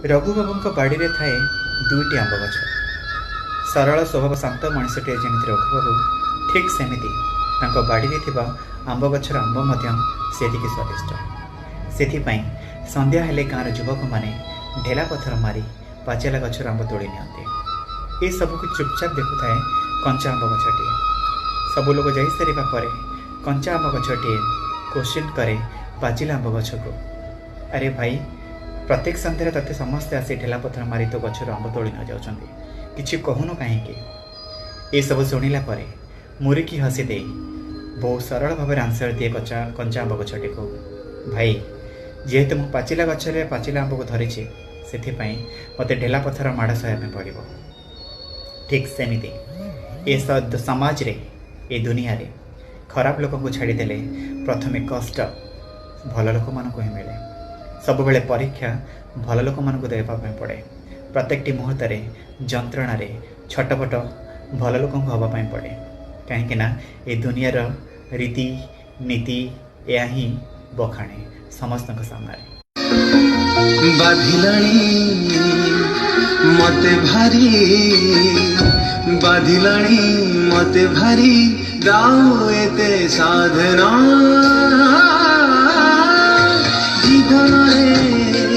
ରଘୁବାବୁଙ୍କ ବାଡ଼ିରେ ଥାଏ ଦୁଇଟି ଆମ୍ବ ଗଛ। ସରଳ ସ୍ୱଭାବ, ଶାନ୍ତ ମଣିଷଟିଏ ଯେମିତି ରଘୁବାବୁ, ଠିକ୍ ସେମିତି ତାଙ୍କ ବାଡ଼ିରେ ଥିବା ଆମ୍ବ ଗଛର ଆମ୍ବ ମଧ୍ୟ ସେତିକି ସ୍ୱାଦିଷ୍ଟ। ସେଥିପାଇଁ ସନ୍ଧ୍ୟା ହେଲେ ଗାଁର ଯୁବକମାନେ ଢେଲା ପଥର ମାରି ପାଚିଲା ଗଛର ଆମ୍ବ ତୋଳି ନିଅନ୍ତି। ଏସବୁକୁ ଚୁପଚାପ ଦେଖୁଥାଏ କଞ୍ଚା ଆମ୍ବ ଗଛଟିଏ। ସବୁ ଲୋକ ଯାଇସାରିବା ପରେ କଞ୍ଚା ଆମ୍ବ ଗଛଟିଏ କୋଶ୍ଚିନ୍ କରେ ପାଚିଲା ଆମ୍ବ ଗଛକୁ, ଆରେ ଭାଇ, ପ୍ରତ୍ୟେକ ସନ୍ଧ୍ୟାରେ ତତେ ସମସ୍ତେ ଆସି ଢେଲା ପଥର ମାରି ତୋ ଗଛରୁ ଆମ୍ବ ତୋଳି ନେଇଯାଉଛନ୍ତି, କିଛି କହୁନୁ କାହିଁକି? ଏସବୁ ଶୁଣିଲା ପରେ ମୁରୁକି ହସି ଦେଇ ବହୁ ସରଳ ଭାବରେ ଆନ୍ସର ଦିଏ କଞ୍ଚା ଆମ୍ବ ଗଛଟିକୁ, ଭାଇ, ଯେହେତୁ ମୁଁ ପାଚିଲା ଗଛରେ ପାଚିଲା ଆମ୍ବକୁ ଧରିଛି, ସେଥିପାଇଁ ମୋତେ ଢେଲା ପଥର ମାଡ଼ ସହିବା ପାଇଁ ପଡ଼ିବ। ଠିକ୍ ସେମିତି ଏ ସମାଜରେ, ଏ ଦୁନିଆରେ ଖରାପ ଲୋକଙ୍କୁ ଛାଡ଼ିଦେଲେ ପ୍ରଥମେ କଷ୍ଟ ଭଲ ଲୋକମାନଙ୍କୁ ହିଁ ମିଳେ। ସବୁବେଳେ ପରୀକ୍ଷା ଭଲ ଲୋକମାନଙ୍କୁ ଦେବା ପାଇଁ ପଡ଼େ। ପ୍ରତ୍ୟେକଟି ମୁହୂର୍ତ୍ତରେ ଯନ୍ତ୍ରଣାରେ ଛଟପଟ ଭଲ ଲୋକଙ୍କୁ ହେବା ପାଇଁ ପଡ଼େ, କାହିଁକିନା ଏ ଦୁନିଆର ରୀତି ନୀତି ଏହା ହିଁ ବଖାଣେ ସମସ୍ତଙ୍କ ସାମ୍ନାରେ। ବାଧିଲାଣି ମତେ ଭାରି, ବାଧିଲାଣି ମତେ ଭାରି ଦାଉ ଏତେ ସାଧନା। ଜୀବନରେ